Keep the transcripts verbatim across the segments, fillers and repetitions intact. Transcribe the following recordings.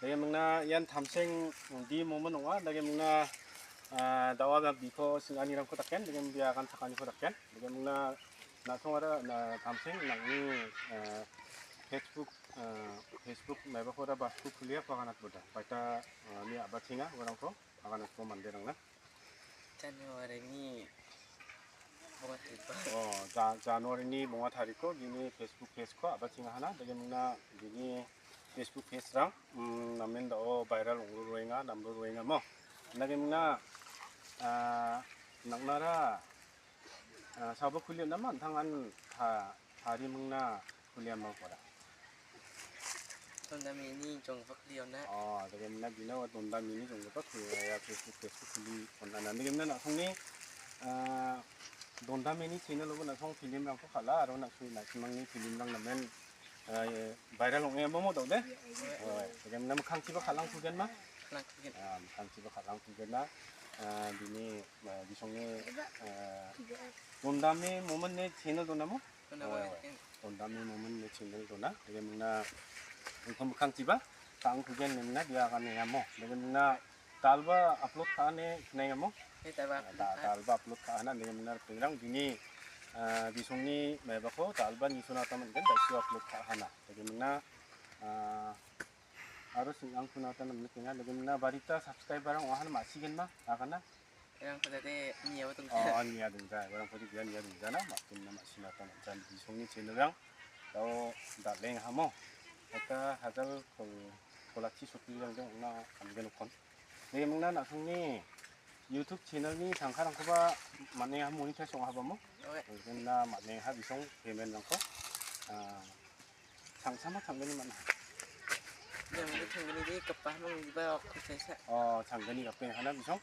Dake mingna ian Tamseng di momen ong·a. Dake mingna, ah, dawa ba biko sing·anirangko daken, dake bia agan sakaniko daken. Dake mingna na·songara na Tamseng nang·ni, ah, Facebook, ah, Facebook maibakora ba Facebook kuliako aganat boda. Baita, ah, ni abatenga uarangko aganatko manderangna. January-ni bonga tariko. Oh, Ja-, January-ni bonga tariko bini Facebook page-ko abatenga hana. Dake mingna bini Facebook page-rang, mm, namen dao viral ong·ruruenga, namruruenga mo. Dake mingna, ah, nang·nara, ah, sabo kulion nama an·tang an ta-, tari mingna kuliamako ra. Donda mini jonggipa kuliona. Oh, dake mingna bina wa donda mini jonggipa kuliona ya Facebook, Facebook kuli on·ana. Dake mingna na·songni, ah, donda mini channel-obo na·song film-rangko kal·a aro na·song na·simangni film-rang namen, ah, viral ong·e amo mo dao de? Oh, dake mingna mikkangchiba kal·angkugenma? Kal·angkugen. Ah, mikkangchiba kal·angkugenna. Ah, bini, ah, bisongni, ah, donda mi momen ni channel donamo? Kona Oi, wai oi. Kena. Donda mi momen ni channel dona. Dake mingna engkau mikkangchiba, kal·angkugen nemna dia agan nengamo. Dake mingna dalba upload ka·ane nengamo. Eh, dalba upload Da-, ka-. Dalba upload ka·ana. Dake mingna ripengrang bini, ah, bisongni maibako dalba nisona ta man·gen, daisi upload ka·ana. Dake mingna, ah, aro sing·angkuna ta namnikenga. Dake mingna barita subscriber-rang ong·aha ma·sigenma, agana. Yang pada de nia betul. Oh, nia dongja. Uarangkode bia nia dongjana, makin na ma·sina ta man·jan bisongni channel-rang. Dao dal·enga mo. Eka hajal kol-, kolachi sotrirang de ong·na ka·angen okon. Dake mingna na·songni YouTube channel-ni tangkarangkoba man·enga monetize ong·ahaba mo? Oi. Mingna man·enga bisong payment-rangko. Ah, changsama changgni man·a. Yang changgni de gapa manggipa okko chaisa. Oh, changgni gape hana bisong.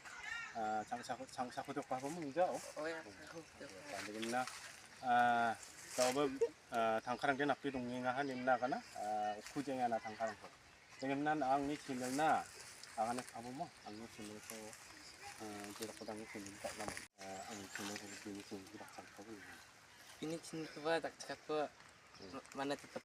Ah, changsa, changsako jokahaba mangja, oh. Oh, ya. Dake mingna, ah, daoba, ah, tangkarang de nape dongenga ha nemna agana, ah, okku jengana tangkarangko. Dake mingna angni channel-na, agana abo mo, angni channel-ko, ah, jerakko angni channel-ko, ah, angni channel-ko, bini channel-ko dakchakko. Bini channel-koba dakchakko, hmm, ma-, mana tetap